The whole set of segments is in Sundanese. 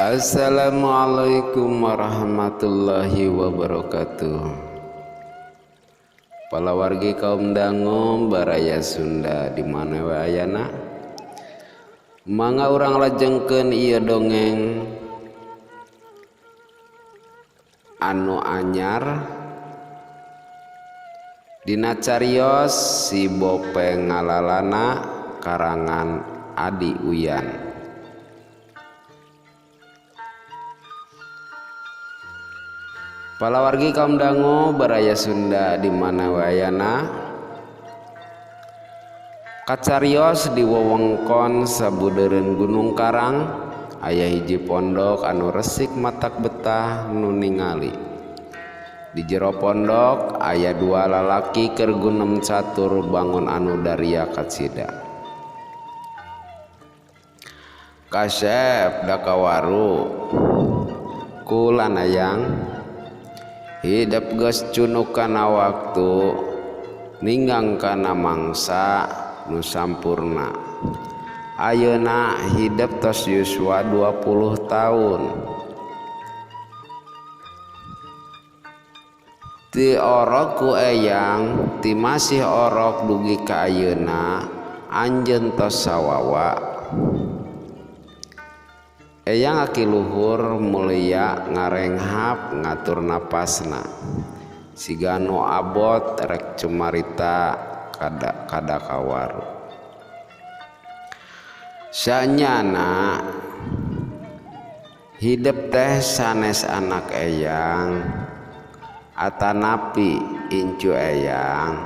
Assalamualaikum warahmatullahi wabarakatuh. Palawargi kaum dangu baraya Sunda di mana wae ayana. Mangga urang lajengkeun ieu dongeng anu anyar dina carios si Bopeng Ngalalana karangan Adi Uyan. Palawargi kaum dangu baraya Sunda di mana wae ayana. Kacarios di wewengkon sabudeureun Gunung Karang aya hiji pondok anu resik matak betah nu ningali. Di jero pondok aya dua lalaki keur gunem catur bangun anu daria kacida. Kasep dakawaru kulanayang hidep geus cunuk kana waktu ninggang kana mangsa nu sampurna. Ayeuna hidep tos yuswa 20 tahun. Ti orok ku eyang ti masih orok dugi ka ayeuna anjeun tos sawawa. Eyang aki luhur mulia ngarenghap ngatur napasna. Siga nu abot rek cumarita kada kawaru. Sanyana hidep teh sanes anak eyang atanapi incu eyang.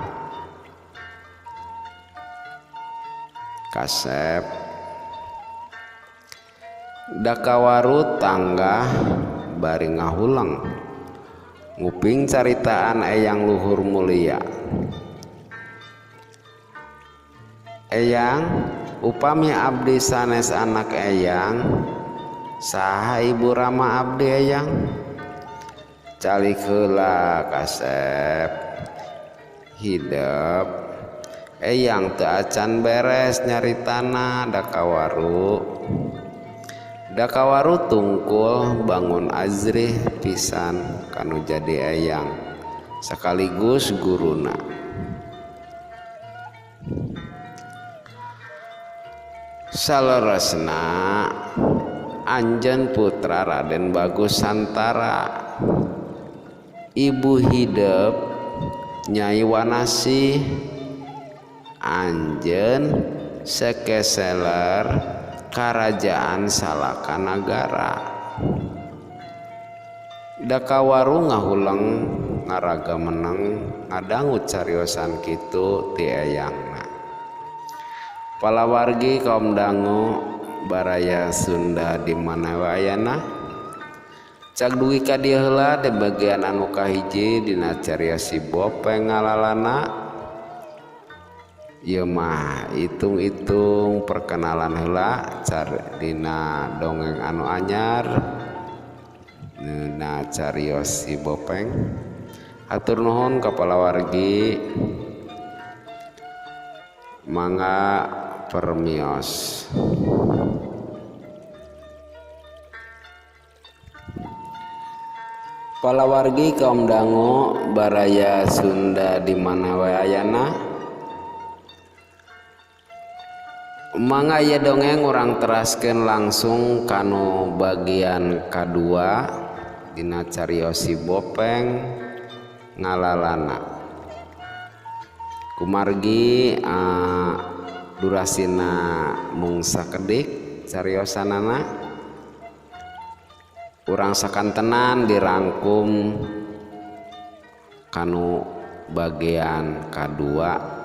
Kasep dakawaru tanggah bari ngahuleng nguping caritaan eyang luhur mulia. Eyang upami abdi sanes anak eyang saha ibu rama abdi eyang? Calik heula kasep hidep eyang teu acan beres nyaritana dakawaru. Dakawaru tungkul bangun azrih pisan kanu jadi eyang sekaligus guruna. Saleresna anjeun putra Raden Bagus Santara, ibu hidep Nyai Wanasih, anjeun sekeseler Karajaan Salakanagara. Dakawaru ngahuleng ngaraga meneng ngadangu cariosan kitu ti eyangna. Palawargi kaum dangu baraya Sunda di mana wae ayana. Cag dugi ka dieu heula di bagian anu kahiji dina carios si Bopeng Ngalalana. Ieu mah hitung-hitung perkenalan heula dina dongeng anu anyar dina carios si Bopeng. Hatur nuhun ka palawargi, mangga permios. Palawargi kaum dangu baraya Sunda di mana wae ayana. Mangga ieu dongeng urang teraskeun langsung kanu bagian kadua dina carios si Bopeng Ngalalana. Kumargi durasina mung sakedik cariosanana, urang sakantenan dirangkum kanu bagian kadua.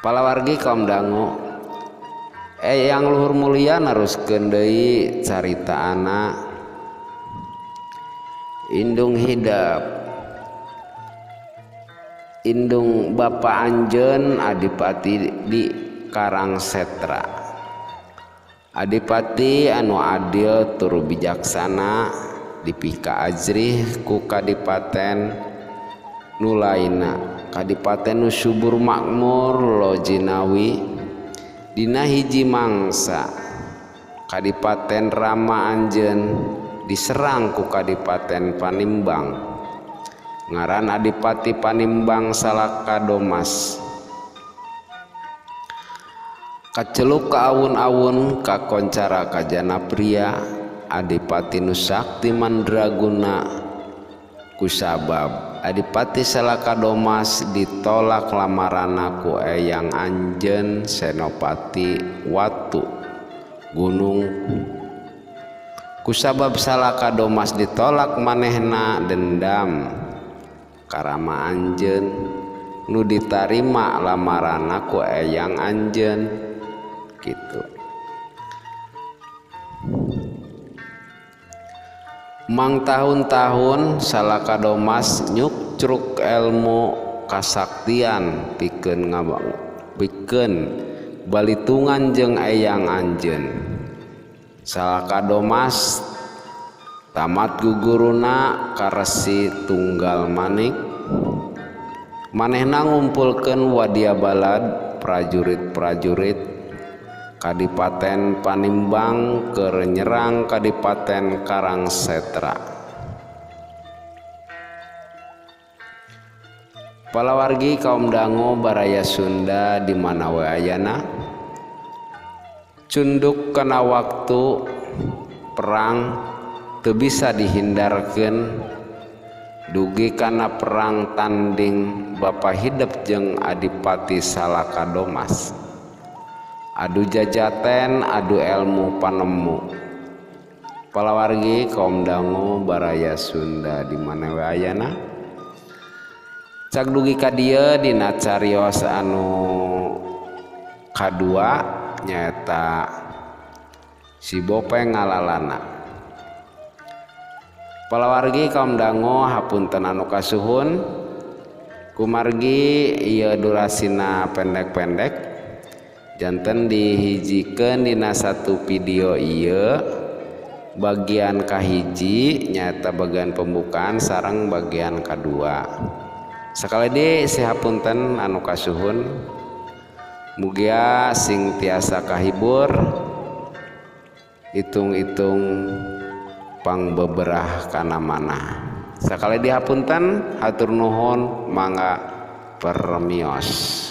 Palawargi kaum dangu eyang luhur mulia naruskeun deui caritaana indung hidep indung bapa anjeun adipati di Karangsetra. Adipati anu adil tur bijaksana dipika ajrih ku kadipaten nu lainna. Kadipaten nu subur makmur lojinawi. Dina hiji mangsa Kadipaten Rama anjeun diserang ku Kadipaten Panimbang. Ngaran Adipati Panimbang Salaka Domas. Kaceluk ka awun-awun kakoncara kajana pria Adipati nu sakti mandraguna kusabab Adipati Salaka Domas ditolak lamaranna ku eyang anjeun Senopati Watu Gunung. Kusabab Salaka Domas ditolak manehna dendam karama anjeun nu ditarima lamaranna ku eyang anjeun gitu. Mang tahun-tahun Salaka Domas nyukcruk ilmu kasaktian pikeun pikeun balitungan jeung eyang anjeun. Salaka Domas tamat guguruna ka Resi Tunggal Manik. Manehna ngumpulkeun wadia balad prajurit-prajurit Kadipaten Panimbang keur nyerang Kadipaten Karangsetra. Palawargi kaum dango baraya Sunda di mana we ayana cunduk kana waktu perang teu bisa dihindarkeun dugi kana perang tanding Bapa Hidep jeung Adipati Salaka Domas. Adu jajaten, adu ilmu panemu. Palawargi kaum dango baraya Sunda di mana we ayana. Cag dugi ka dieu dina carios anu kadua nyaeta si Bopeng ngalalana. Palawargi kaum dango hapunten anu kasuhun kumargi ieu durasina pendek-pendek. Janten dihijikeun dina satu video ieu bagian kahiji nyaeta bagian pembukaan sareng bagian kadua. Sakali deui sihapunten anu kasuhun mugia sing tiasa kahibur hitung-hitung pangbeberah kana manah. Sakali deui hapunten hatur nuhun mangga permios.